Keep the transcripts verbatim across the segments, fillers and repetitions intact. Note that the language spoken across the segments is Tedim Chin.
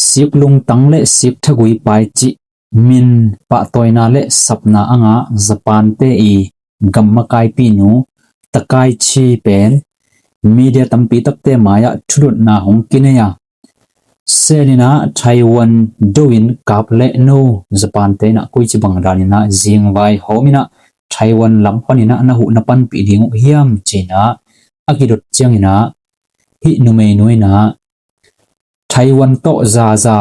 Sik lungtang le sik thagui pai cih min pahtawina le sapna a ngah Japan-te i gam makaipi nu Takaichi pen media tampi takte mai-ah thudotna hong kinei a, Sen in ah Taiwan do in kap leh no Japan-te in ah koici bang dan in ah zingvai hawm in ah Taiwan lam pan in ah na huh na panpih ding uh hiam ci-in ah a kidot ciangin ah hih numei nu in ah Taiwan tawh zaza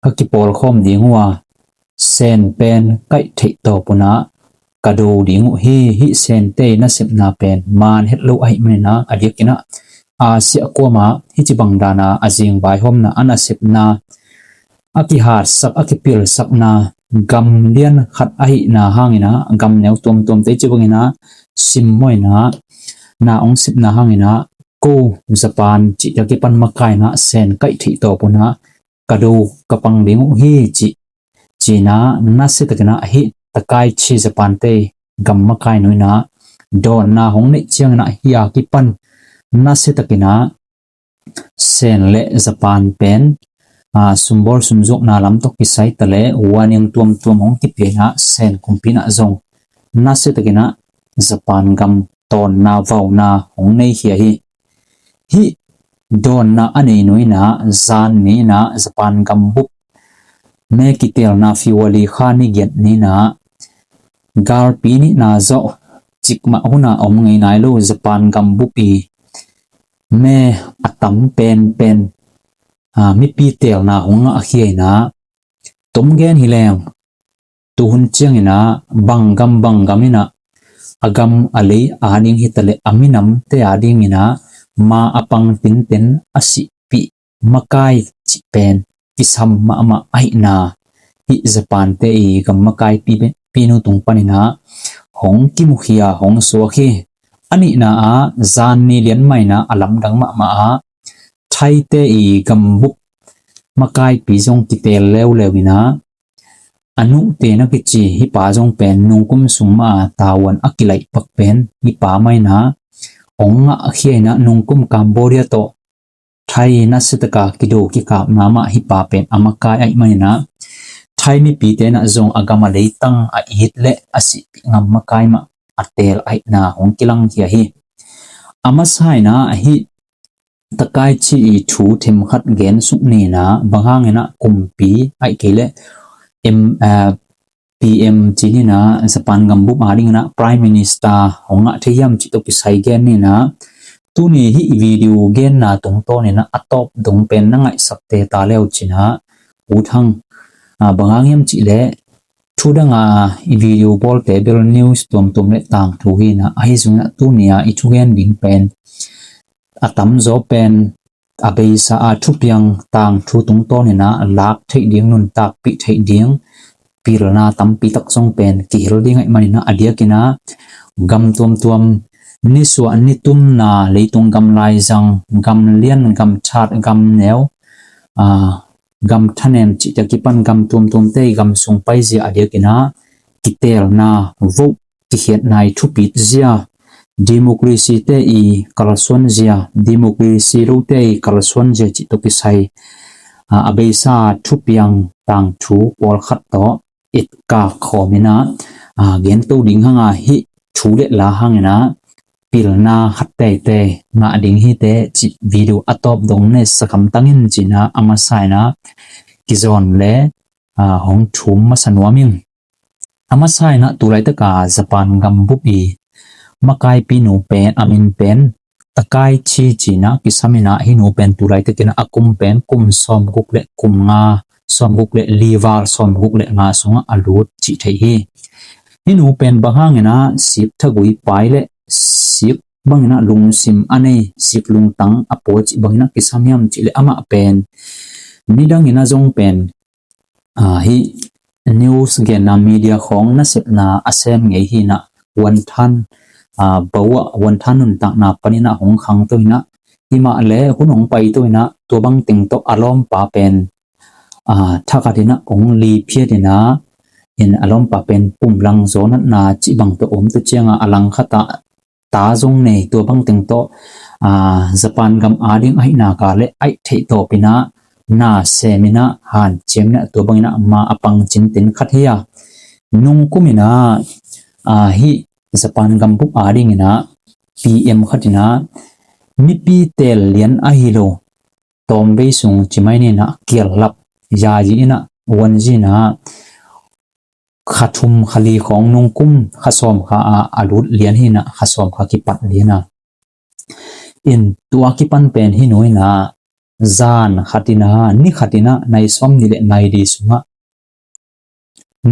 ka kipawlkhawm ding uh a, Sen pen kaih theih tawp un ah ka do ding uh hi. Hih Sente nasepna pen maan het lo ahih manin ah a diakin ah Asia kuamah hih ci bang dan a a zingvai hawmna a nasepna a kihatsak a kipilsakna gam lian khat ahihna hangin ah gam neu tuamtuamte ci bangin ah simmawhna na hong sepna hangin ah ko Japan cih a kipan makai in ah Sen kaih theih tawp un ah ka do ka pang ding uh hi cih ci-in ah nasia takin ah hih Takaichi Japan-te gam makai nu in ah dawnna hong neih ciangin ah hih a kipan nasia takin ah Sen le Japan pen a, sumbawl sumzuakna lam tawh kisai ta leh warning tuamtuam hong kipia in ah Sen kumpi in ah zong nasia takin ah Japan gam tawnna vauna hong nei khia hi. Hih dawnna a nei nu in ah zan ni in ah Japan gam bup me kitelna February kha ni giat ni in ah galpi nihna zawh cikmah hun a om ngei nai lo Japan gam bup i me a tam penpen a, mipi telna hong ngah khia in ah tom gen hi leng tuhun ciangin ah bang gam bang gam in ah a gam a lei a ding hi ta leh a minamte a dingin ah ma a pang tinten a sihpih makai cih pen kisam mahmah ahihna hih Japan-te i gam makaipi pinu tung panin ah hong kimukhia hong suak hi. A nihna ah zan ni lian mah in ah a lamdang mahmah ah Thaite i gam bup makaipi zong kitel leuleu in ah a nuhte na kici hih pa zong pen nungkum sung mah a tavuan a kilaih pak pen hih pa mah in ah hong ngah khia in ah nungkum Cambodia tawh Thai nasia taka kido kikapna mah hih pa pen a makai ahih manin ah Thai mipite in ah zong a gam a leitang a it leh a sihpih ngam makai mah a tel ahihna hong kilang khia hi. A masa in ah hih Takaichi i thu themkhat gen suk ni in ah bang hangin ah kumpi ahih kei leh M, a, P M ci ni in ah Japan gam bup a dingin ah Prime Minister hong ngah thei hiam cih tawh kisai gen ni in ah tuni hih video genna tungtawn in ah a tawp dong pen na ngaihsak teta leu ci in ah ut hang, a, bang hang hiam cih leh thu dang a i video bawlte bel news tuamtuam le tangthu hi in ah ahi zongin ah tuni a i thugen ding pen a tamzaw pen a beisa a thupiang tangthu tungtawn in ah lak theih ding, nuntakpih theih ding pilna tampi tak zong pen kihel ding ahih manin ah a diakin ah gam tuamtuam nisuah nitumna leitung gam laizang, gam lian, gam that, gam neu, a, gam thanem cihte a kipan gam tuamtuamte i gam sung paizia a diakin ah kitelna, vote kikhiatna i thupit zia, democracy-te i kalsuan zia, democracy lote i kalsuan zia cih tawh kisai, a, a beisa thupiang tangthu pawlkhat tawh etkak khawm in ah, a, gento ding hang a hih thu le la hangin ah pilna khat teitei ngah ding hi teh cih video a tawp dong ne sakam tangin ci in ah a masa in ah kizawn le, a, hong thum masa nuam ing. A masa in ah tu laitaka Japan gam bup i makaipi nu pen a min pen Takaichi ci in ah kisam in ah hih nu pen tu laitakin ah a kum pen kum sawmguk le kum nga, sawmguk le li val sawmguk le nga sungah a lut cih theih hi. Hih nu pen bang hangin ah sik thagui pai le sik bangin ah lungsim a nei, sik lungtang a pua cih bangin ah kisam hiam cih leh amah pen nidangin ah zong pen, a, hih news genna media khawng nasepna a sem ngei hi in ah wanthan, a, bau ah wanthan nuntakna panin ah hong khangto in ah himah le hun hong paito in ah tua bang teng tawh a lawmpa pen, a, thakhat in ah hong liphiat in ah in a lawmpa pen pumlang zaw natna cih bang tawh om tua ciangah a langkhat ah ta zong nei tua bang teng tawh, a, Japan gam a ding ahih nak leh aih theih tawp in ah na sem in ah hanciam in ah tua bangin ah ma a pang cinten khat hi a. Nungkum in ah, ah, hih Japan gambup adingin ah P M khat in ah mipi teel lian ahi lo tawmvei sung ci mai ni in ah kiallap zazi in ah wanzi in ah kha thum kha li khawng nungkum kha sawm kha a, a lut lian hi in ah kha sawm kha kipat lian a. In tua kipan pen hih nu in ah zan khat in ah ni khat in ah nai sawm nih le nai li sungah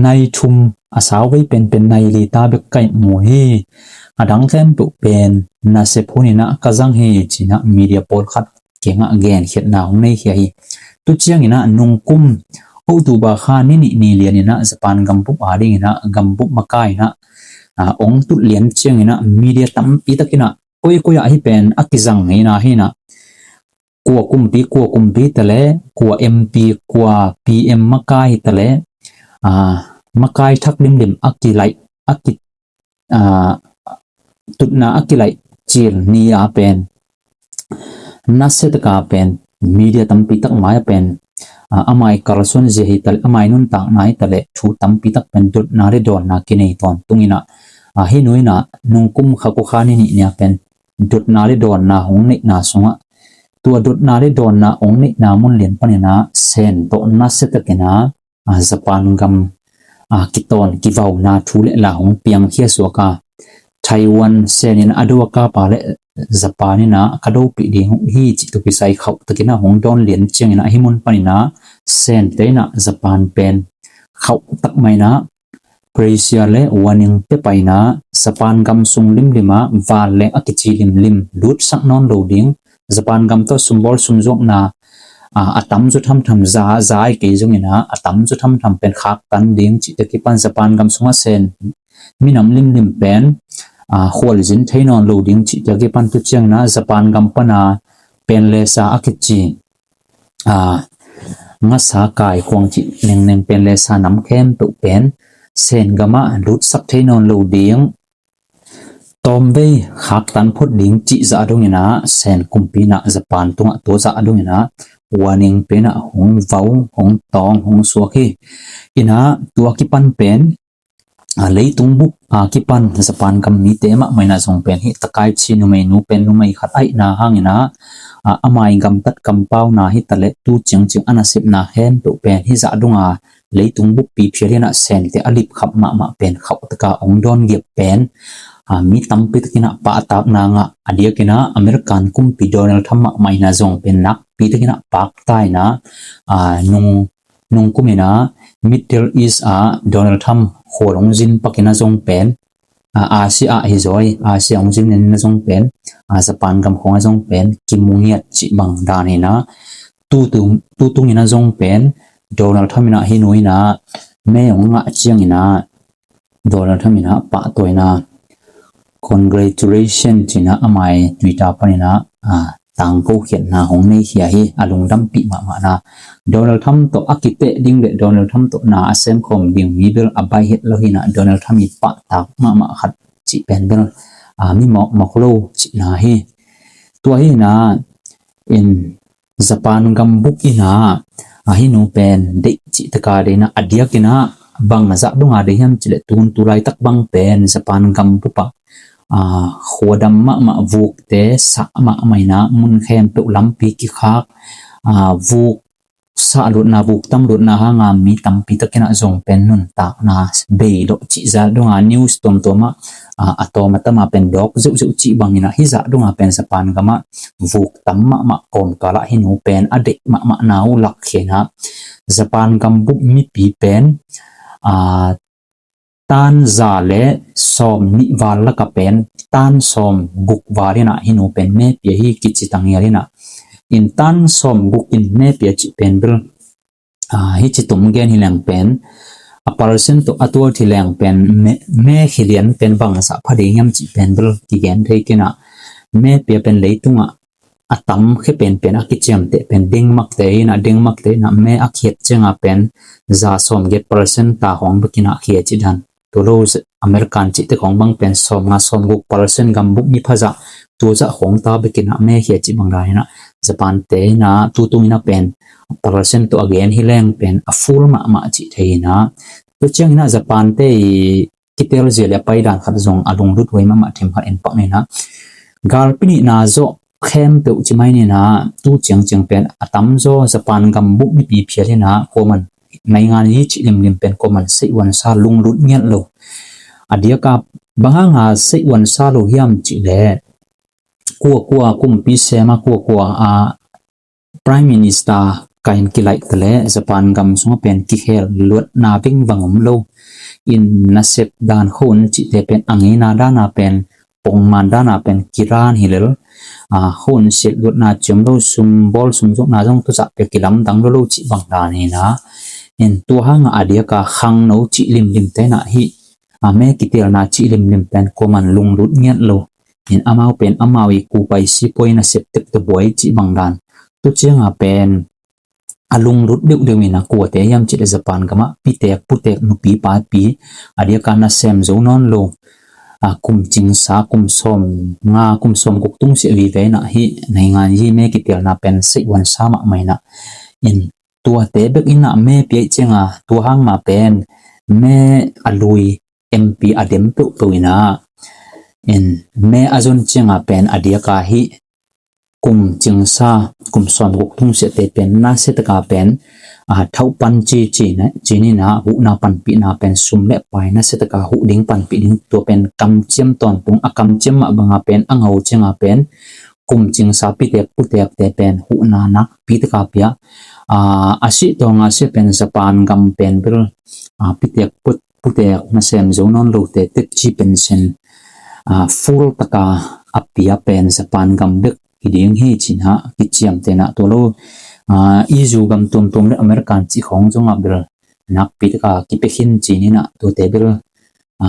nai thum a sau vei penpen nai li ta bek ka mu hi. A dang khempeuh pen nasep hun in ah ka zang hi ci in ah media pawlkhat kiangah genkhiatna hong nei khia hi. Tu ciangin ah nungkum October kha ni nih ni lian in ah Japan gambup adingin ah gambup makai in ah, ah, ong tut lian ciangin ah media tampi takin ah koikoi ah hih pen a kizang hi in ah hi in ah kua kumpi, kua kumpi ta le, kua M P, kua P M makai ta le, ah, makai thak limlim a kilaih, a ki, ah, tutna a kilaih cil ni a pen nasia taka pen media tampi tak mai a pen, ah, a mai kalsuan zia hi ta le, a mai nuntakna hi ta le thu tampi tak pen dotna le dawnna kinei tawntung in ah, ah, hih nu in ah nungkum kha kua kha ni nih ni a pen dotna le dawnna hong neihna sungah tua dotna le dawnna hong neihna mun lian panin ah Sen tawh nasia takin ah, ah, Japan gam, ah, kitawn kivauna thu le la hong piangkhia suak a. Taiwan Sen in a do a kapa le Japan in ah ka dopih ding uh hi cih tawh kisai khauh takin ah hong dawn lian ciangin ah hih mun panin ah Sente in ah Japan pen khauh tak mai in ah pressure le warning pia pai in ah Japan gam sung limlim ah vanleng a kici limlim lutsak nawn lo ding, Japan gam tawh sumbawl sumzuakna, ah, a tamzaw thamtham za, za ai kei zongin ah a tamzaw thamtham pen khaktan ding cihte kipan Japan gam sungah Sen minam limlim pen, ah, khualzin thei nawn lo ding cihte kipan tu ciangin ah Japan gam pana pen le sa a kici, ah, ngasa kai khuang cih nengneng pen le sa nam khempeuh pen Sen gamah lutsak thei nawn lo ding, tawmvei khaktan phot ding cih zah dongin ah Sen kumpi in ah Japan tungah tua zah dongin ah warning pen ah hong vau, hong tawng, hong suak hi. In ah tua kipan pen, ah, leitung bup a kipan Japan gam mite mahmah in ah zong pen hih takai ci numeinu pen numei khat ahihna hangin ah, ah, a mai gamtat kampauna hi ta le tu ciangciang a nasepna khempeuh pen hih zah donga leitung buppi phial in ah Sente a lipkhap mahmah pen khauh taka hong dawn giap pen, ah, mi tampi takin ah pahtakna ngah a diakin ah American kumpi Donald Trump mahmah in ah zong pen nakpi takin ah pakta in ah, ah, nung, nungkum in ah Middle East ah Donald Trump khual hong zin pakin ah zong pen, ah, Asia ah hi zaw, Asia hong zin in ah zong pen, ah, Japan gam khawng ah zong pen kimu ngiat cih bang dan in ah tutung, tutung in ah zong pen Donald Trump in ah hih nu in ah me hong ngah ciangin ah Donald Trump in ah pahtawi in ah congratulation ci in ah a mai Twitter panin ah, ah, tangko khiatna hong nei khia hi, a lungdampih mahmah na. Donald Trump tawh a kiteh ding le Donald Trump tawh na a semkhawm ding mi bel a bai het lo hi in ah Donald Trump i pahtak mahmah khat cih pen bel, ah, mi mawkmawk lo cihna hi. Tua hi in ah in Japan gam bup in ah, ah, hih nu pen deih cih taka deih in ah a diakin ah bang zah donga deih hiam cih le tun tu laitak bang pen Japan gam bup ah, ah, khuadam mahmah vukte sah mahmah in ah mun khempeuh lampi kikhak, ah, vuk sah lutna, vuk tam lutna hanga mi tampi takin ah zong pen nuntakna bei dawh cih zah donga news tuamtuam ah, ah, a tawm a tam a pen dawk zeuhzeuh cih bangin ah hih zah donga pen Japan gamah vuk tam mahmah kawmkal ah hih nu pen a deih mahmahna uh lak khia in ah Japan gam bup mipi pen, ah, tan za le sawm nih val laka pen tan sawm guk val in ah hih nu pen me pia hi kici ta ngial in ah in tan sawm guk in me pia cih pen bel, ah, hih ci tum gen hi leng pen a percent tawh a tual hi leng pen me, me hi lian pen bang sa pha ding hiam cih pen bel kigen thei kei in ah me pia pen leitungah a tam khia penpen a kiciamteh pen Denmark te in ah, Denmark te in ah me a khiat cianga pen za sawm giat percent ta hong bek in ah khia cih dan. Tua lo American cihte khawng bang pen sawm nga sawm guk percent gam bup mi pha zah tua zah hong ta bek in ah me khia cih bang dan in ah Japan te in ah tutung in ah pen, percent tawh a gen hi leng pen a full mahmah cih thei hi na. Tua ciangin ah Japan te i kitel zia le a paidan khat zong a lunglut huai mahmah themkhat en pak ni na. Galpi nihna zawh khempeuh ci mai ni na, tu ciangciang pen a tamzaw Japan gam bup mipi phial hi na, kuaman naingan yi cih limlim pen kuaman seihuansa lunglut ngiat lo. A diaka bang hanga seihuansa lo hiam cih leh kuakua kumpi sema kuakua a Prime Minister kain kilaih ta le Japan gam sunga pen kihel luatna vingvang om lo. In nasep dan khon cihte pen a ngeina dana pen pongman dana pen kiran hi lel. A, khon siat luatna ciam lo, sum bawl sum zokna zong tuzah pia kilamdang lo lo cih bang dan hi na. In tua hanga a diaka khangno cih limlim te na hi. A, me kitelna cih limlim pen kuaman lunglut ngiat lo. In amau pen amau i kupai sipuai nasep tek tua buai cih bang dan. Tu cianga pen a lunglut deuhdeuh in a kuate hiam cih le Japan gamah pitek putek nupi papi a diaka nasem zo nawn lo. A, kum cingsa, kum sawm nga, kum sawm guk tung sia vive na hi naingan yi me kitelna pen seihuansa mahmah ina. In tuate bek ina me piai cianga tua hang ma pen me a lui M P a dem peuhpeuh ina. In me a zon cianga pen a diaka hi kum cingsa, kum sawm guk tung siate pen nasia taka pen, a, thauh pan ci, ci na, ci ni na, huhna panpihna pen sum le pai nasia taka huh ding panpih ding tua pen kamciam tawntung, a kamciam mah banga pen a ngau cianga pen kum cingsa pitek putekte pen huhna nakpi taka pia. A, a sih tawnga sia pen Japan gam pen bel, a, pitek put putek nasem zo nawn lote tek ci pension, a, full taka a pia pen Japan gam bek hi ding hi cina kiciamtehna tua lo. A, i zu gam tuamtuam le American cih khawng zonga bel nakpi taka kipia khin cinina tuate bel, a,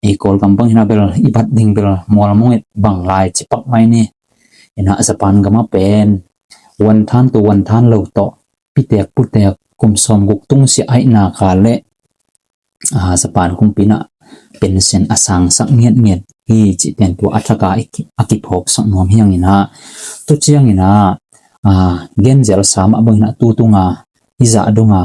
i Kawlgam bang hina bel i bat ding bel mualmong et bang lai cipak mai ni. Ina Japan gama pen wanthan tu wanthan lo tawh pitek putek kum sawm guk tung sia aihna ka le, a, Japan kumpina pension a sangsak ngiatngiat hi cih pen tua a thaka a kiphawksak nuam hiangina. Tu ciangina, a, genzel sa mah bangina tu tunga i zah donga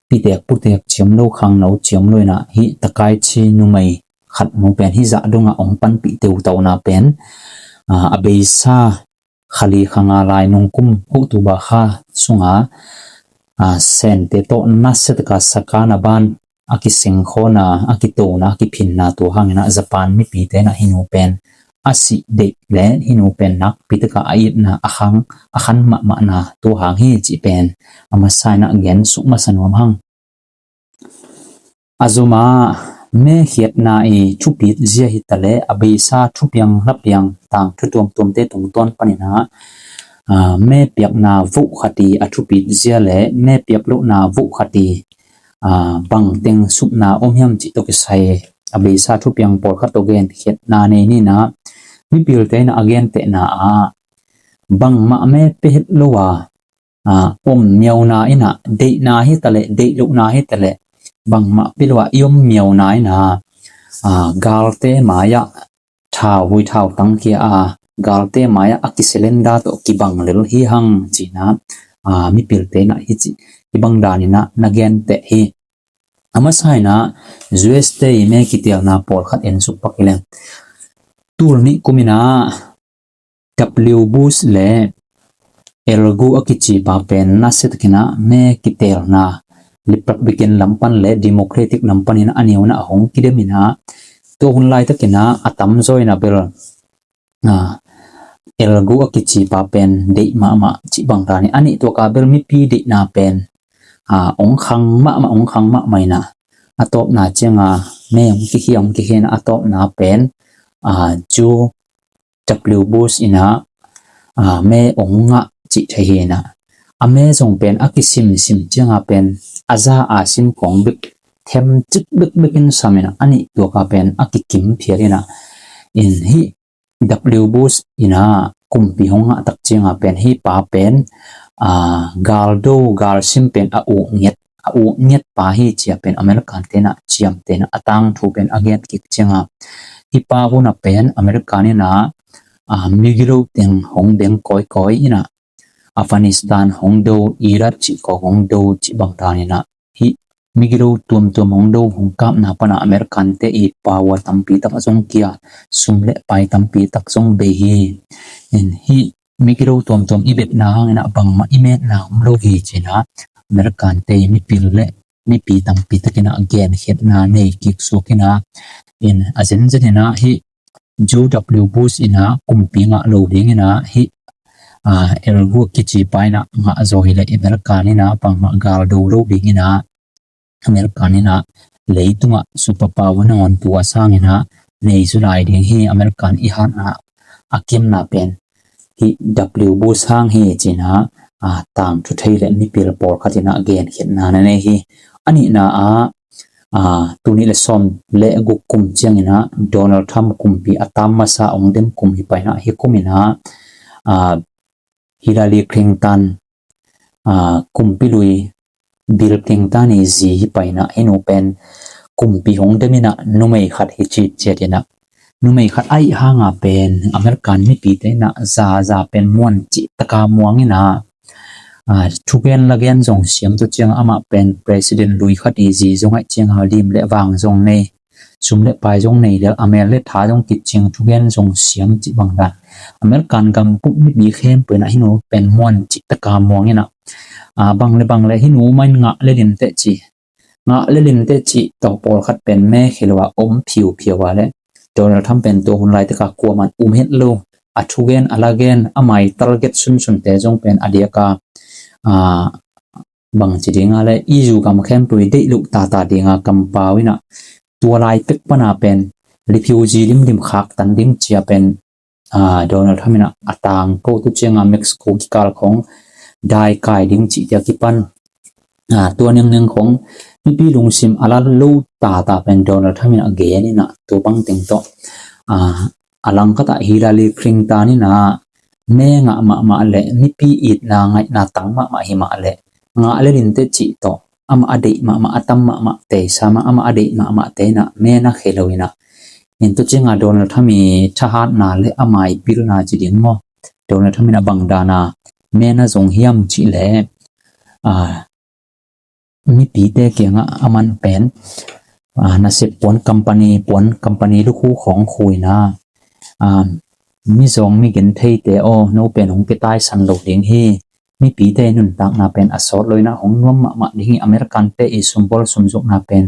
pitek putek ciam lo khangno ciam lo ina hi takai ci numei khat mu pen hi zah donga ong panpih teutau na pen, a, a beisa khali khanga lai nungkum October kha sunga, a, sente tawh nasia taka sakana ban a kisengkhawna a kitona a kiphinna tua hangina Japan mipite na hinu pen a sih deih le hinu pen nakpi taka a itna a khang a khan mahmahna tua hang hi cih pen a masa ina gen suk masa nuam hang. A zuma me khiatna i thupit zia hi ta le a beisa thupiang hlapiang tang thu tuamtuamte tungtawn panina, a, me piakna voh khat i a thupit zia le me piak lohna voh khat i, a, bang teng supna om hiam cih tawh kisai a beisa thupiang pawlkhat tawh gen khiatna nei nina mipilte ina a gentehna a bangmah me pia het lo a, a, om miauna ina deihna hi ta le deih lohna hi ta le bangmah pia lo a i om miauna ina, a, galte mai-ah thau hui thau tangkhia a galte mai-ah a kiselenda tawh kibang lel hi hang cina, a, mipilte ina hi ci hi bang danina na genteh hi. A masa ina U S te i me kitelna pawlkhat en suk pak hi leng tul nih kumina W Bush le Al Gore a kicipa pen nasia takina me kitelna Republican lampan le Democratic lampan ina a neuna a hong kidemina tua hun lai takina a tamzaw ina bel, a, Al Gore a kicipa pen deih mahmah cih bang dani a nih tuaka bel mipi deihna pen, a, ong khang mahmah ong khang mahmah ina a tawpna cianga me ong kikhia ong kikhia ina a tawpna pen, a, George W Bush ina, a, me ong ngah cih thei hi ina a me zong pen a kisimsim cianga pen a za a sim kong bek themcik bekbek in sam ina a nih tuaka pen a kikim phial ina in hi W Bush ina kumpi hong ngah tak cianga pen hi pa pen, a, galdo galsim pen a uh ngiat a uh ngiat pa hi cia pen American tena ciam tena a tangthu pen a ngiat kik cianga hi pa huna pen American ina, a, migilo teng hong beng kawikawi ina Afghanistan hong do, Iraq cih khawng hong do cih bang danin ah hih migilo tuamtuam hong do hong kapna panah American te i power tampi tak zong kia, sum le pai tampi tak zong bei hi. In hih migilo tuamtuam i bepna hangin ah bangmah i metna om lo hi ci-in ah American te i mipil le mipi tampi takin ah genkhiatna nei kik suak in ah, in a zenzen in ah hih George W Bush in ah kumpi ngah lo dingin ah hih, ah, Al Gore kici pa in ah ngah zaw hi leh American in ah bangmah gal do lo dingin ah American in ah leitungah superpower nangawn tua sangin ah nei zaw lai ding hi. American i hatna a kimna pen hih W Bush hang hi ci-in ah, ah, tangthu thei le mipil pawlkhat in ah genkhiatna na nei hi. A nihna ah, ah, tul nih le sawm le guk kum ciangin ah Donald Trump kumpi a tam masa hong dem kum hi pai in ah hih kum in ah, ah, Hillary Clinton, ah, kumpi lui Bill Clinton i zi hi pai in ah hih nu pen kumpi hong dem in ah numei khat hi citciat in ah numei khat ahih hanga pen American mipite in ah zaza pen muan cih taka muang in ah, ah, thugen lagen zong siam tua ciang amah pen president lui khat i zi zong ahih cianga lim le vang zong nei, sum le pai zong nei le a mel le tha zong kicing thugen zong siam cih bang dan American gam bup mipi khempeuh in ah hih nu pen muan cih taka muang in ah, ah, bang le bang le hih nu mah in ngah le lim teh ci, ngah le lim teh cih tawh pawlkhat pen me khia lo a om phiuphiu a le Donald Trump pen tua hun lai taka kuaman um het lo, a thugen a lagen a mai target sunsunte zong pen a diaka, ah, bangci dinga le i zu gam khempeuh i deih loh tata dinga kampau in ah tua lai pek pana pen refugee limlim khaktan ding cia pen, ah, Donald Trump in ah a tangko tua cianga Mexico kikal khawng daikai ding cih tia kipan, ah, tua ningning khawng mipi lungsim a la lo tata pen Donald Trump in ah gen in ah tua bang teng tawh, ah, a langkhat ah Hillary Clinton in ah me ngah mahmah le mipi itna ngaihna tang mahmah hi mah le ngah le lim teh cih tawh amah a deih mahmah a tam mahmah te sa mah amah a deih mahmah te in ah me na khia lo in ah in tua cianga Donald Trump i thahatna le a mai pilna ci ding maw, Donald Trump in ah bang dana me na zong hiam cih le, ah, mipite kiangah a man pen, ah, nasep puan company, puan company lukhu khawng khu in ah, ah, mizawng migen theite aw, no pen hong kitaisan lo ding hi. Mipite nuntakna pen a sawt lo in ah hong nuam mahmah ding hi. American te i sumbawl sumzukna pen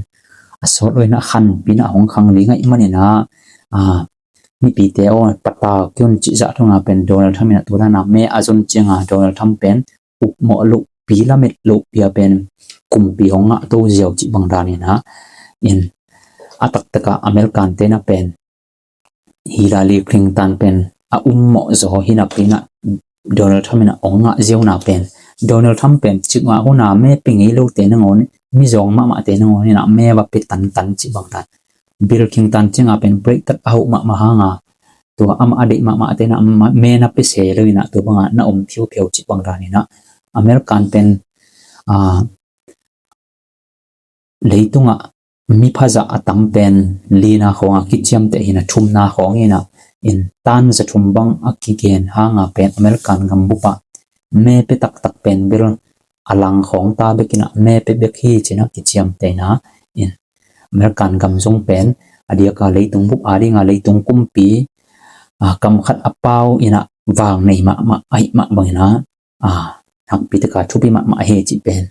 a sawt lo in ah khanpi in ah hong khang ding ahih manin ah, ah, mipite aw, patau kiun cih zah thunga pen Donald Trump in ah tu dana me a zon cianga Donald Trump pen upmawh lohpi lamet lohpi a pen kumpi hong ngah to ziau cih bang danin ah in a taktakah American te in ah pen Hillary Clinton pen a ummawh zaw hi napi in ah Donald Trump in ah hong ngah ziauna pen Donald Trump pen cikmah huna me pe ngei lote nangawn, mizawng mahmahte nangawn in ah me va pe tantan cih bang dan Bill Clinton cianga pen break tak a hoh mahmah hanga tua amah a deih mahmahte in ah me na pe se lo in ah tua banga na om phiuphiu cih bang danin ah American pen, ah, leitungah miphazah a tam pen lina khawnga kiciamteh hi in ah thumna khawng in ah in tan za thum bang a kigen hanga pen American gambupah me pe taktak pen bel a lang khawng ta bek in ah me pe bek hi ci in ah kiciamteh in ah in American gam zong pen a diaka leitung bup a dinga leitung kumpi, ah, kam khat a pau in ah vang nei mahmah ahih mah bang in ah, ah, nakpi taka thupi mahmah hi cih pen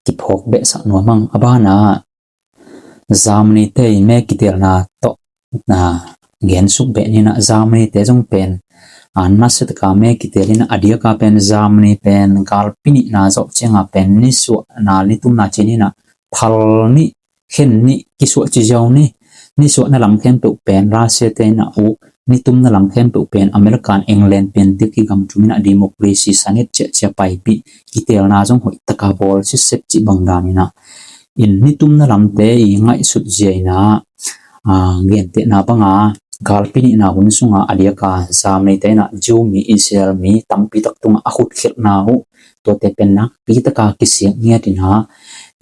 kiphawk behsak nuam hang. A banah Germany te i me kitelna tawh, ah, gensuk beh ni in ah Germany te zong pen, ah, nasia taka me kitel in ah a diaka pen Germany pen galpi nihna zawh cianga pen nisuahna nitumna ci ni in ah phal nih, khen nih, kisuah ci ziau nih, nisuahna lam khempeuh pen Russia te in ah uk, nitumna lam khempeuh pen American, England pen dik hi gam thum in ah democracy sanit ciahciah paipih kitelna zong hoih taka bawl sitset cih bang danin ah in nitumna lamte i ngaihsut zia in ah, ah, gentehna banga galpi nihna hun sunga a diaka Germany te in ah Jew mi, Israel mi tampi tak tungah a khutkhelhna uh tuate pen nakpi taka kisiat ngiat in ah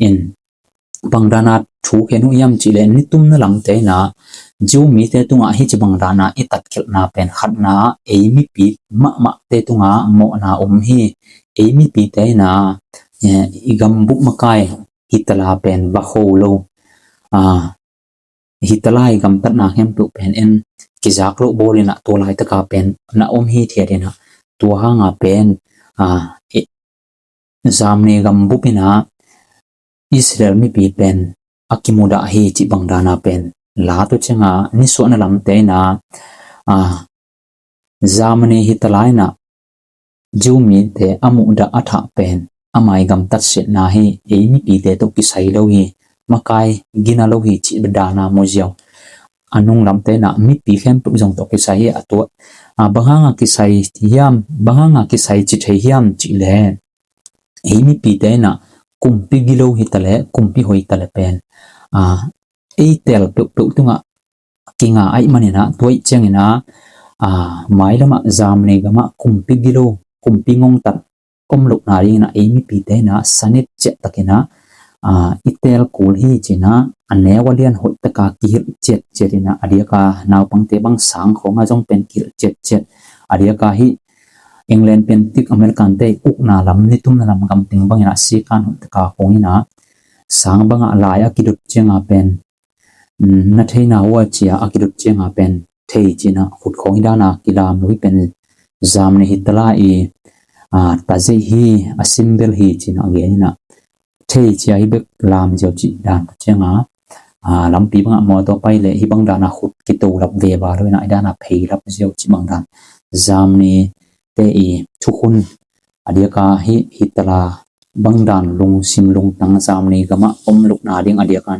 in bang dana thu khen uh hiam cih leh nitumna lamte in ah Jew mite tungah hih ci bang dana i tatkhelhna pen khatna, ei mipi mahmahte tungah mawhna om hi. Ei mipite ina, eh, i gambup makai Hitler pen va kho lo. Ah, Hitler i gamtatna khempeuh pen en kizak loh bawl ina tua laitaka pen na om hithiat ina tua hanga pen, ah, eh, Germany gambup ina Israel mipi pen a kimudah hi ci bang dana pen la tu cianga nisuahna lamte ina, ah, Germany Hitler ina Jew mite a muhdah a thah pen amai gamtat siatna hi. Ei mipite tawh kisai lo hi. Makai gina lo hi ci dana muziau. A nung lamte ina mipi khempeuh zong tawh kisai hi a tua. Ah, bang hanga kisai hiam, bang hanga kisai ci thei hiam ci le ei mipite ina kumpi gilo hi tale, kumpi hoi tale pen, ah, ei tel peuhpeuh tungah kinga aih manina tua ih ciangina, ah, mailamah Germany gamah kumpi gilo, kumpi ngongtat om lohna dingina ei mipite ina sanit ciah takina, ah, i tel kul hi cina a neu a lian hoihtaka kihilh ciatciat ina a diaka naupangte bang sang khonga zong pen kihilh ciatciat a diaka hih England pen tik American te ukna lam nitumna lam gamting bangina sikan hoihtaka khongina sang banga lai a kidot cianga pen, mm, na theina hua cia a kidot cianga pen thei cina khut khong hi dana kilam lo hi pen Germany Hitler i, ah, tazei hi, a symbol hi cina a genina thei cia hi bek lam ziau ci dan cianga, ah, lampi banga mawtaw pai le hi bang dana khut kito lap ve ba lo ina hi dana phei lap ziau ci bang dan Germany te i thukhun a diaka hi Hitler bang dan lungsim lungtang Germany gamah om lohna ding a diaka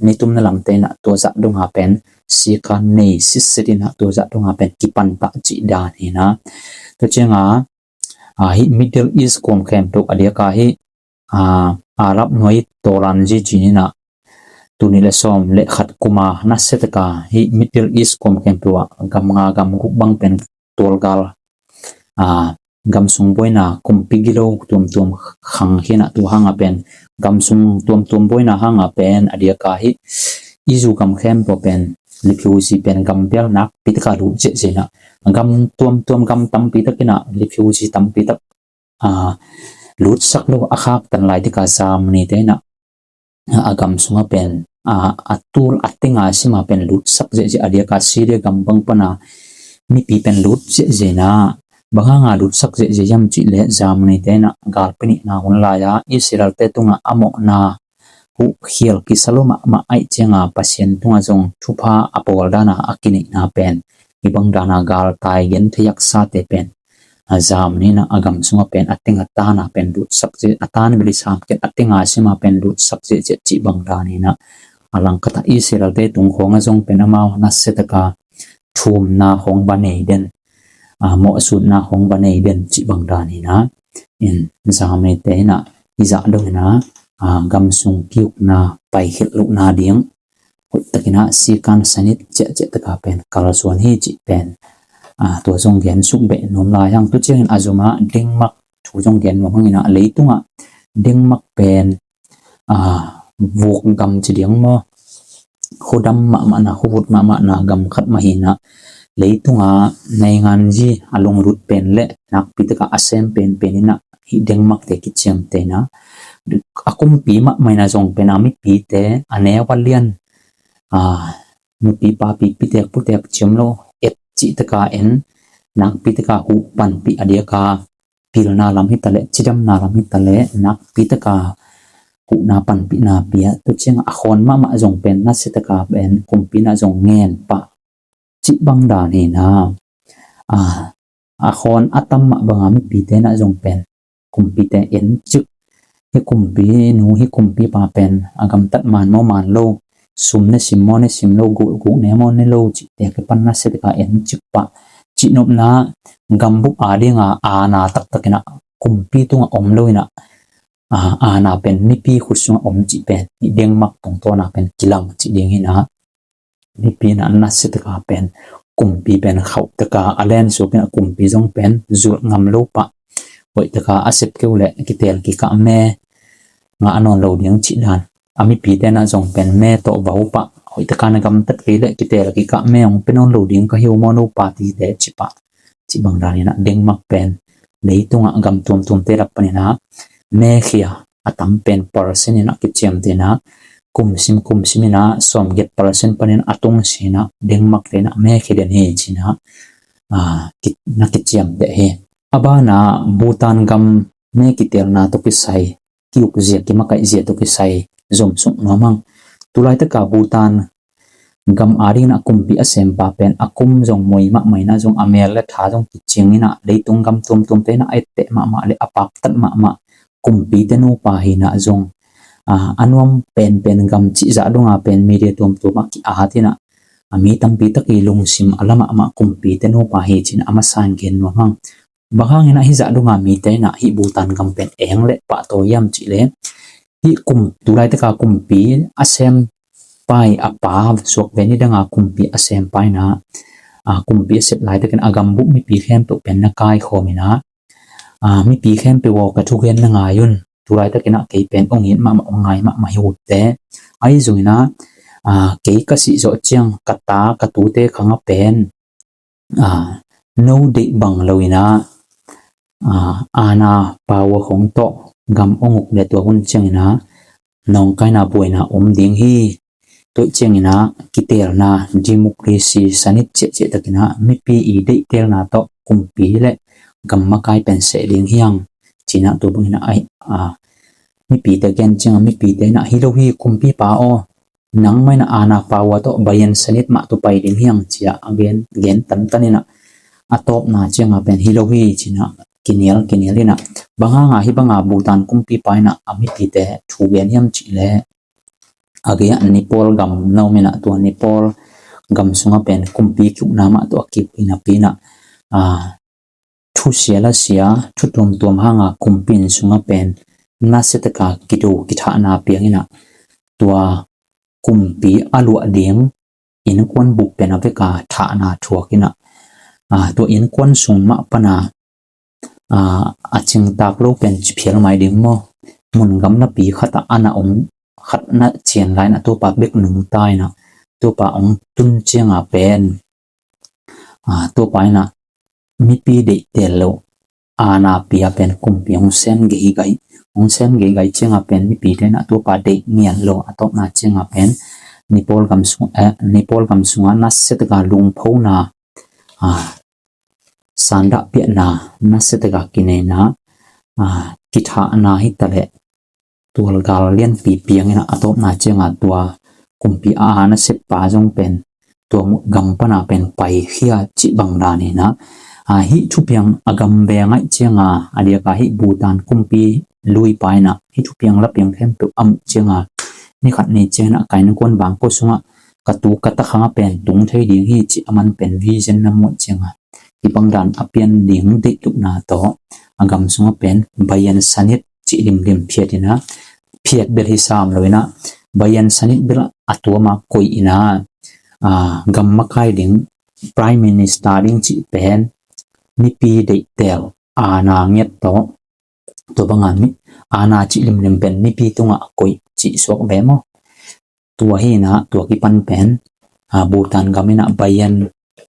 nitumna lamte ina tua zah dunga pen sikan nei sitset ina tua zah dunga pen kipan pah ci dan hina. Tua cianga, ah, hi Middle East kuam khempeuh a diaka hi, ah, Arab nuai tawlan zici ina tuni le sawm le khat kuma nasiataka hi Middle East kuam khempeuh ah gam nga gam guk bang pen tualgal, ah, gamsung buaina kumpi gilo tuamtuam khang hina tua hanga pen gamsung tuamtuam buaina hanga pen a diaka hi i zu gam khempeuh pen refugee pen gam bial nakpi taka lut zehzeh ina gam tuamtuam gam tampi takina refugee tampi tak, ah, lutsak lo a khaktan lai tika Germany te ina a gam sunga pen, a, a tul a tenga sima pen lutsak zehzeh a diaka Syria gam bang pana mipi pen lut zehzeh na bang hanga lutsak zehzeh hiam cih le Germany te ina galpi nihna hun laia Israel te tunga a mawhna huh khial kisa lo mahmah aih cianga Pasian tunga zong thupha a pawl dana a kineihna pen hi bang dana galtai gen thei aksate pen a Germany ina a gam sunga pen a teng a tana pen lutsak zeh a tan beli samket a tenga sima pen lutsak zehzeh cih bang dan ina a langkata Israel te tung khonga zong pen amau nasiataka thumna khong ba nei den, a, mawhsutna khong ba nei den cih bang dan ina in Germany te ina i zah dong ina, a, gamsung kiukna paikhelh lohna ding hoihtakina sikan sanit ciahciah taka pen kalsuan hi cih pen, a, tua zong gen suk beh nuam lai hang tu ciangin a zuma Denmark thu zong gen nuam hangina leitunga Denmark pen, a, vuk gam ci ding maw, khuadam mahmahna khuavut mahmahna gam khat mahina leitunga nainganzi a lunglut pen le nakpi taka a sem penpen ina hi Denmark te kiciamte ina a kumpi mahmah ina zong pen a mipite a neu a lian, a, nupi papi pitek putek ciam lo et cih taka en nakpi taka huh panpih a diaka pilna lam hi taleh cidamna lam hi taleh nakpi taka huhna panpihna pia tu cianga a khawn mahmah zong pen nasia taka pen kumpi na zong ngen pah cih bang dan hi na. A, a khawn a tam mah banga mipite na zong pen kumpite en cik hi kumpi nu hi kumpi pa pen a gamtat man maw man lo, sum ne sim maw ne sim lo, guk ne maw ne lo cihte kipan nasia taka en cik pah cihnopna gambup a dinga ana taktak ina kumpi tunga om lo ina, a, ana pen mipi khut sunga om cih pen hi Denmark tungtawna pen kilang cih ding hi na. Mipi na nasia taka pen kumpi pen khauh taka a len suak ina kumpi zong pen zulh ngam lo pah hoih taka a sep keu le kitel kikah me ngah nawn lo ding cih dan. A mipite na zong pen me tawh vau pah hoih taka na gamtat kei leh kitel kikah me hong pia nawn lo ding ka hi uh maw, no party te, ci pah, cih bang danin ah Denmark pen leitungah gam tuamtuamte lak panin ah mekhia a tam pen percent in ah kiciamteh in ah kumsim kumsim in ah sawmgiat percent panin a tungsiah Denmark te in ah mekhia den hi ci-in ah, ah, ki-, na kiciamteh hi. A banah Bhutan gam me kitelna tawh kisai, ki-ukzia, kimakaihzia tawh kisai zom suk nuam hang. Tulaitaka Bhutan gam adingin ah kumpi a sempa pen a kum zong muai mahmah in ah, zong a mel le tha zong kicing in ah, leitung gam tuamtuamte in ah a etteh mahmah le a paktat mahmah kumpite nupa hi in ah zong, ah, a nuam penpen gam cih zah donga pen media tuamtuam ah ki-at in ah, a mi tampi tak i lungsim a la mahmah kumpite nupa hi ci-in ah a masa in gen nuam hang. Bang hangin ah hih zah donga mite in ah hih Bhutan gam pen eng le pahtawi hiam cih leh, hih kum, tulaitaka kumpi a sempa i a pa suak ve, nidanga kumpi a sempa in ah, ah, kumpi a sep laitakin a gambup mipi khempeuh pen na kaikhawm in ah, ah, mipi khempeuh aw, ka thugen na ngai un. Tulaitakin ah kei pen ong it mahmah, ong ngai mahmah hi uh teh. Ahi zongin ah, ah, kei ka sih zawh ciang ka ta ka tute khang ah pen, ah, no deih bang lo in ah, ah, aana power khong tawh gam ong uk le tua hun ciangin ah nawngkaina buaina om ding hi. Tua ciangin ah kitelna, democracy, sanit ciahciah takin ah mipi i deihtelna tawh kumpi le gam makai pen seh ding hi hang ci-in ah tua bangin ah, ai, ah, mipite gen ciangin ah mipite in ah hi lo hi kumpipa aw, nangmah in ah aana power tawh bayan sanit mah tawh pai ding hi hang ci-in ah a gen, gen tantan in ah a tawpna ciangah pen hi lo hi ci-in ah kinial, kinial in ah, bang hanga hih banga Bhutan kumpipa in ah a mipite thu gen hiam cih leh, a gei-ah Nepal gam na om in ah tua Nepal gam sungah pen kumpi ki-ukna mah tawh a ki-uk hi napi in ah, ah, thusia lasia, thu tuamtuam hanga kumpi inn sungah pen nasia taka kido kithahna piang in ah tua kumpi a luah ding innkuan bup pen a veka thahna thuak in ah, ah, tua innkuan sung mah pana, ah, a cingtak lo pen ci phial mai ding maw, mun gam napi khatah a na om, khat na cian lai in ah tuapa bek nungta in ah tuapa ong tun cianga pen, ah, tuapa in ah mipi deihtel lo aana pia pen kumpi hong sem geigai, hong sem geigai cianga pen mipite in ah tuapa deih ngiat lo, a tawpna cianga pen Nepal gam sung, eh, Nepal gam sunga nasia taka lungphona, ah, sandahpiahna, nasia taka kineina, ah, kithahna hi taleh tualgal lianpi piang in ah a tawpna cianga tua kumpi a aana seppa zong pen tua gam pana pen paikhia cih bang danin ah, ah, hih thupiang a gam ve ngaih cianga a diaka hih Bhutan kumpi luipa in ah hih thupiang lapiang khempeuh a muh cianga ni khat ni ciangin ah ka innkuan bangkua sungah ka tu ka ta khangah pen tung thei ding hi cih a man pen vision na muah cianga kibang dan a pian ding deihtupna tawh a gam sungah pen bayan sanit cih limlim phiat in ah, phiat bel hi sam lo in ah, bayan sanit bel a tuama koih in ah, ah, gam makai ding, prime minister ding cih pen mipi deihtel aana ngiat tawh, tua banga mi, aana cih limlim pen mipi tungah a koih cih suak ve maw. Tua hi in ah tua kipan pen, ah, Bhutan gam in ah bayan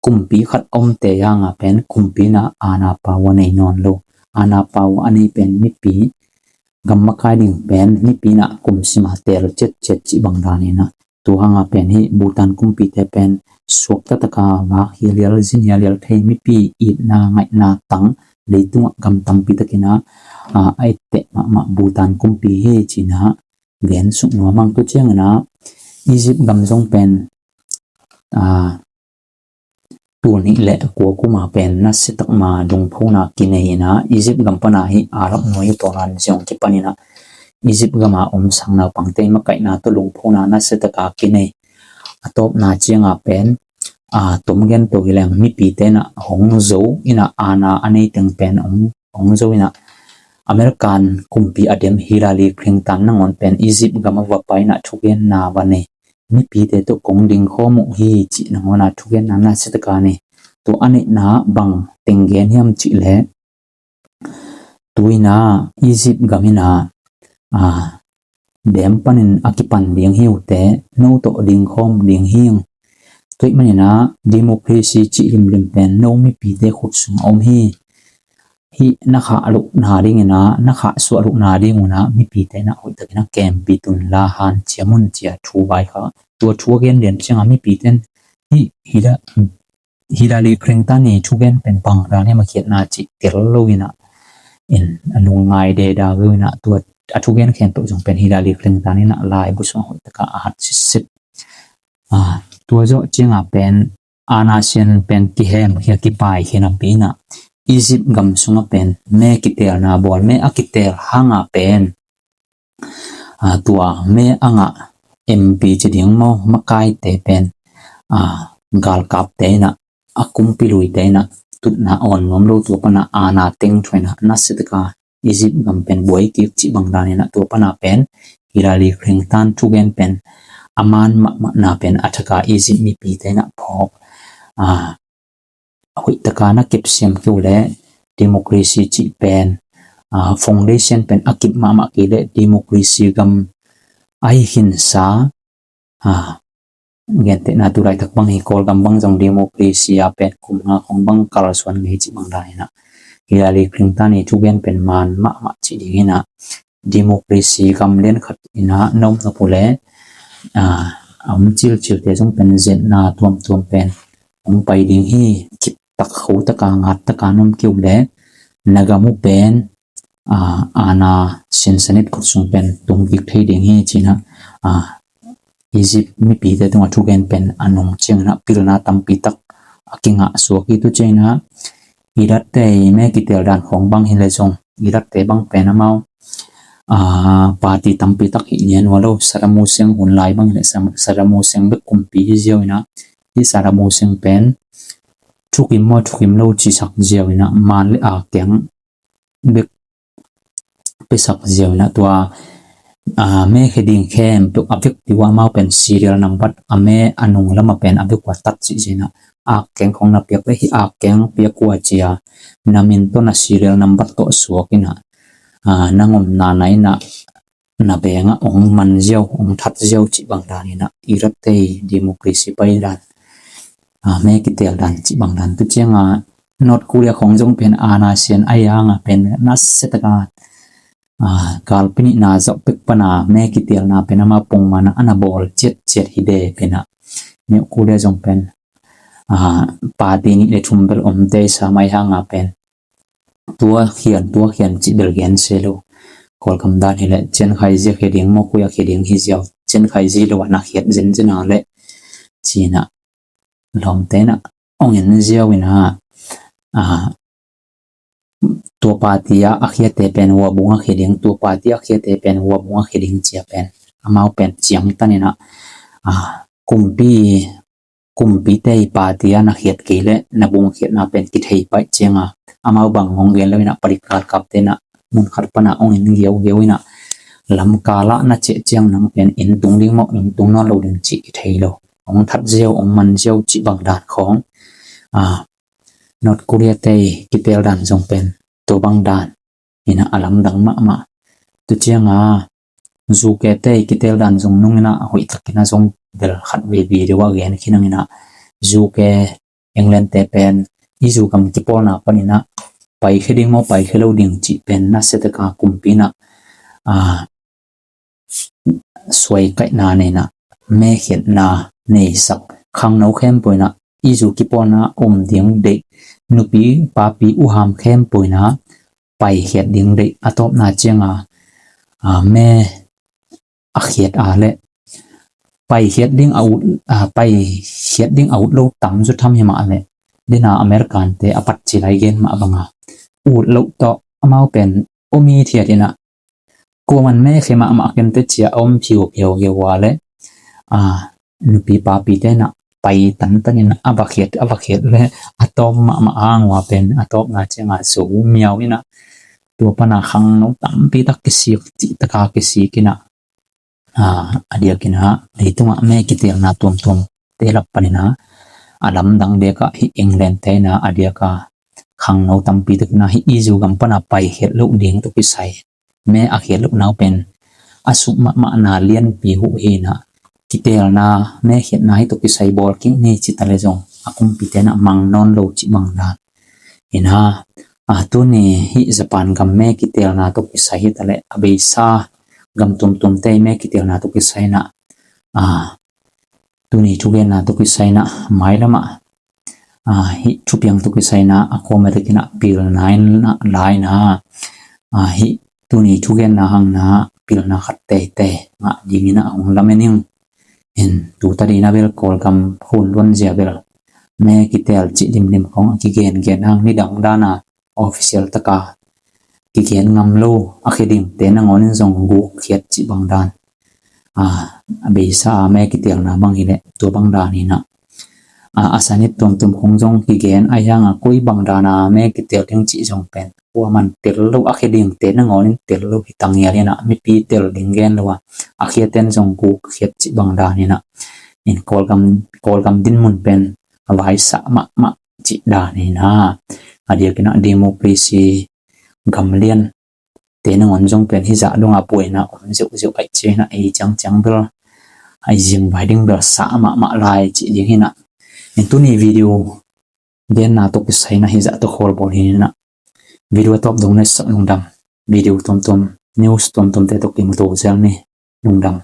kumpi khat omte hanga pen kumpi in ah aana power nei nawn lo. Aana power a nei pen mipi, gam makai ding pen mipi in ah kumsima tel ciatciat cih bang danin ah tua hanga pen hih Bhutan kumpite pen suakta taka vak hialial, zin hialial thei, mipi itna ngaihna tang, leitungah gam tampi takin ah, ah, a etteh mahmah Bhutan kumpi hi ci-in ah gen suk nuam hang. Tua ciangin ah Egypt gam zong pen, ah, tul nih le kua kuma pen nasia takma lungphona kinei in ah Egypt gam pana hih Arab nuai uh tawnan ziong kipan in ah Egypt gama om sang naupangte makaihna tawh lungphona nasia taka kinei. A tawpna cianga pen, ah, tom gen to hi leng mipite in ah hong zo in ah aana a nei teng pen hong, hong zo in ah American kumpi a dem Hillary Clinton nangawn pen Egypt gam a va pai in ah thugenna va nei. Mipite tawh kong ding khawm uh hi cih nangawn ah thugenna nasia taka nei. Tua a neihna bang teng gen hiam cih leh, tu in ah Egypt gam in ah, ah, dem panin a kipan ding hi uh teh, no tawh dingkhawm ding hi ung. Tua ahih manin ah democracy cih limlim pen no mipite khut sungah om hi. Hih na khah lohna dingin ah, na khah suah lohna ding un ah mipite in ah hoihtakin a kempi tun la, hanciam un ci-a thu vaikhak. Tua thu a gen lian ciangah mipite in hih, hih la Hillary Clinton i thugen pen bang dan hiam a khiatna cih tel lo in ah, in a lungngai deda lo in ah, tua a thugen khempeuh zong pen Hillary Clinton in ah laibu sungah hoih taka a hat sitset. Ah, tua zawh ciangah pen aana sian pen kihem khia, kipai khia napi in ah, Egypt gam sungah pen me kitelna bawl, me a kitel hangah pen, ah, tua me a ngah M P ci ding maw, makaite pen, ah, galkapte in ah, a kumpi luite in ah tutna awn nuam lo, tua pan ah aana teng thuah in ah, nasia taka Egypt gam pen buai kik cih bang dan in ah, tua pan ah pen Hillary Clinton thugen pen a man mahmahna pen a thak a Egypt mipite in ah phawk, ah, hoih taka na kepsiam kei uh leh democracy cih pen, ah, foundation pen a kip mahmah kei leh democracy gam ahi khinsa, ah, gentehna tu laitak bang hi, Kawlgam bang zong democracy a pen kum nga khong bang kalsuan ngei cih bang dan in ah, Hillary Clinton i thugen pen man mahmah cih ding in ah, democracy gam lian khat in ah na om nop uh leh, ah, a om cilcilte zong pen zetna tuamtuam pen hong pai ding hi. Kip tak, kho taka, ngat taka na om kei uh leh na gam uh pen, ah, aana siansanit khut sung pen tung kik thei ding hi ci-in ah, ah, Egypt mipite tungah thugen pen a nung ciangin ah pilna tampi tak a kingah suak hi. Tu ciangin ah Iraq-te i me kitel dan khawng bang hi leh zong, Iraq-te bang pen amau, ah, party tampi tak hi nian uh a lo. Saddam Hussein hun lai bang hi leh Sam-, Saddam Hussein bek kumpi hi ziau in ah, hih Saddam Hussein pen thukim maw thukim lo cisak ziau in ah, man le a keng bek piasak ziau in ah, tua, ah, me khia ding khempeuh a vekpi uh amau pen serial number, a me a nung lamah pen a vek uh a tat cih ziau in ah, a keng khong na piak leh hih a keng piak uh a ci-a, na min tawh na serial number tawh suak in ah, ah, na ngomna na in ah, na bengah hong man ziau, hong that ziau cih bang dan in ah, Iraq-te i democracy pai dan, ah, me kitel dan cih bang dan. Tu ciangah North Korea khong zong pen aana sian ahi hangah pen nasia taka, ah, galpi nihna zawh pek pan a me kitelna pen amau pongman ah a na bawl ciatciat hi de pen ah. North Korea zong pen, ah, party nih le thum bel om tei sam ahi hangah pen tua khian, tua khian cih bel gen se lo. Kawlgam dan hi leh ciankhai zi a khia ding maw, koi a khia ding hi ziau, ciankhai zi lo ah na khiat zenzen a leh ci-in ah lawmte in ah hong en ziau in ah, ah, tua party a a khiate pen huabung a khia ding, tua party a khiate pen huabung a khia ding ci-a pen amau pen ciangtan in ah, ah, kumpi, kumpite i party a na khiat kei leh na bung khiatna pen kithei paih ciangah, amau bang hong gen lo in ah, palik galkapte in ah mun khat pan ah hong en giaugiau in ah, lamkal ah na ciah ciang nang pen inn tung ding maw, inn tung nawn lo ding cih kithei lo. Hong that ziau, hong man ziau cih bang dan khawng, ah, North Korea-te i kitel dan zong pen tua bang dan in ah a lamdang mahmah. Tu ciangah UK-te i kitel dan zong nung in ah hoih takin ah zong bel khatvei video ah gen khin ang in ah, UK, England-te pen i zu gam kipawlna pan in ah paikhia ding maw, paikhia lo ding cih pen nasia taka kumpi in ah, ah, suaikaihna nei in ah, mekhiatna neisak, khangno khempeuh in ah i zu kipawlna om ding deih, nupi papi uham khempeuh in ah paikhiat ding deih. A tawpna ciangah, ah, me a khiat a leh paikhiat ding a ut, ah, paikhiat ding a ut lo tam zaw tham hi mah leh, dena American-te a pat ci lai gen mah bangah, ut loh tawh amau pen om hithiat in ah, kuaman mekhia mahmah kente ci-a a om phiuphiu geu a leh, ah, nupi papite in ah pai tantan in ah a va khiat, a va khiat leh a tawm mahmah a hang ua pen a tawpna ciangah zo miau in ah, tua pan ah khangno tampi tak kisik, cih taka kisik in ah, ah, a diakin ah leitungah me kitelna tuamtuamte lak panin ah a lamdang dekah hih England-te in ah a diakah khangno tampi takin ah hih i zu gam pan ah paikhiat loh ding tawh kisai, me a khiat lohna uh pen a suk mahmahna lianpi uh hi in ah, kiteelna, mekhiatna hih tawh kisai bawl kik ni ci ta leh zong a kumpite in ah mang nawn lo cih bang dan hi in ah, a, tuni hih Japan gam me kiteelna tawh kisai hi ta leh a beisa gam tuamtuamte me kiteelna tawh kisai in ah, a, tuni thugenna tawh kisai in ah mailam ah, a, hih thupiang tawh kisai in ah a khuamai takin ah pilna in ah la in ah, a, hih tuni thugenna hang in ah pilna khat teitei ngah dingin ah hong lamen ing. In tu tadin ah bel Kawlgam hun luanzia bel me kiteel cih limlim khong a kigengen hang nidang dan a official taka kigen ngam lo a khia dingte nangawn in zong guk khiat cih bang dan, a, a beisa a me kiteelna bang hi leh tua bang dan hi in ah, a, a sanit tuamtuam khong zong kigen a hiang a koi bang dan a me kiteel ding cih zong pen kua man tel lo a khia dingte nangawn in tel lo hi ta ngial in ah mipi tel ding gen lo a, a khiaten zong guk khiat cih bang dan hi in ah, in Kawlgam, Kawlgam dinmun pen a vaisah mahmah cih dan hi in ah, a diakin ah democracy gam lian te nangawn zong pen hih zah dong a buaina om ziauziau aih ciang in ah ei ciangciang bel a i zingvai ding bel sah mahmah lai cih ding hi in ah. In tuni video genna tawh kisai in ah hih zah tawh khawl bawl hi in ah, video a tawp dong na sak lungdam. Video tuamtuam, news tuamtuamte tawh kimuto zel ni. Lungdam.